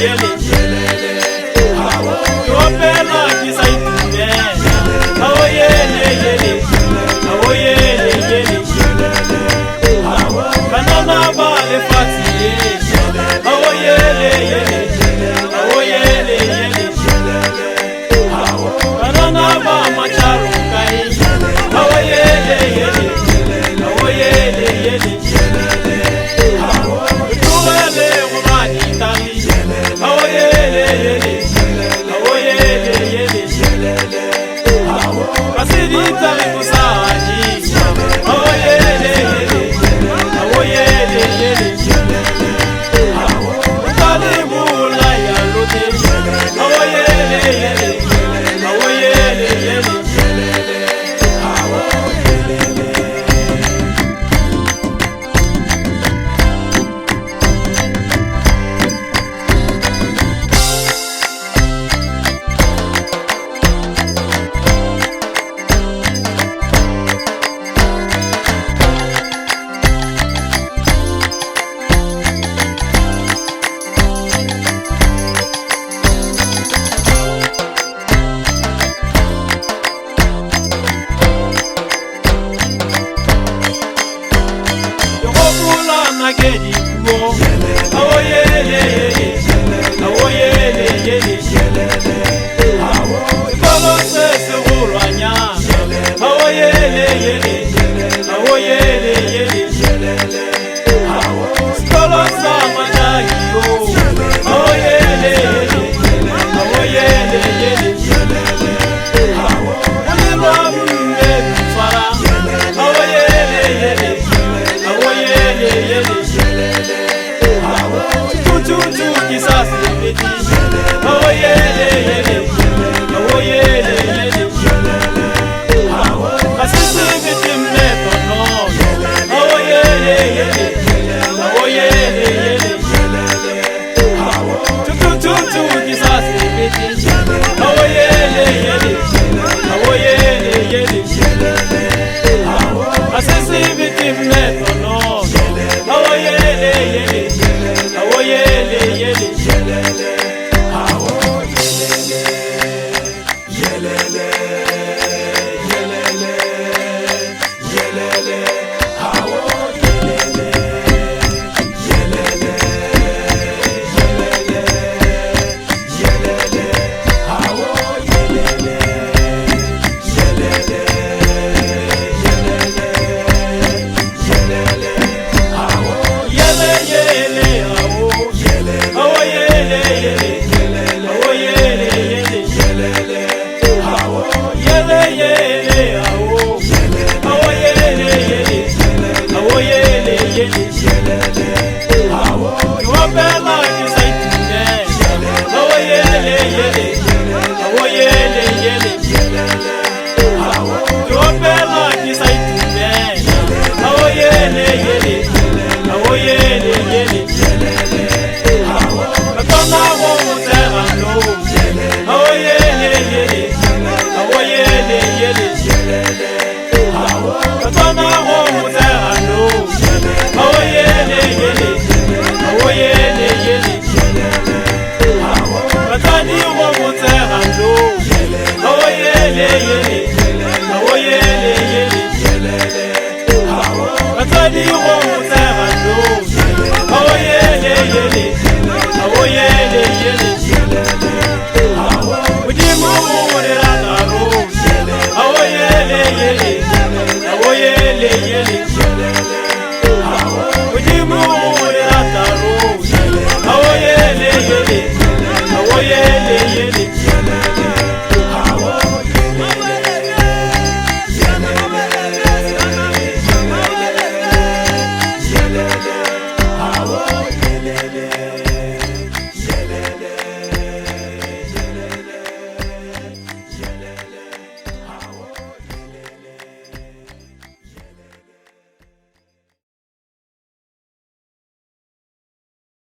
yele Ke opela ke sa itumela Ao yele yele Ao yele yele Banana ba lefatshe le Ao yele yele Ao yele yele Banana ba macharo kae Ao yele yele Ao yele yele Tlohele go ba ditagi Ao yele yele Ao yele yele Ka se ditagi go sa je Ao yele yele Ao yele yele O tla le bolaya lote Ao yele yele Ao yele yele Ke gopola nakedi puo Ao yele yele Ao yele yele Sekolo se segolwanyana Ao yele yele Ao yele yele Sekolo sa Matahio Ao yele yele Ao yele yele Go lelwa mme tshwara Ao yele yele Ao yele yele Tututu ke sa sebete Ao yele yele Ao yele yele Ga se sebete mme tono Ao yele yele Ao yele yele Tututu ke sa sebete Ao yele yele Ao yele yele Ga se sebete mme tono Ao yele yele Ao yele yele Ao yelele yelele yelele yelele Ao yelele yelele yelele yelele Ao yelele yelele yelele yelele Ao Yele yele ao yelele Ao yele yele Ao yele yele yelele Ao Yele yele ao Ao yele yele Ao yele yele yelele Ao Ke opela ke sa itumela Ao yele yele Ao yele yele Ao Ke opela ke sa itumela Ao yele yele Ao yele yele Ka tswana go motsega no Ao yele yele Ao yele yele Ka tswana go motsega no Ao yele yele Ao yele yele Batsadi go motsega no Ao yele yele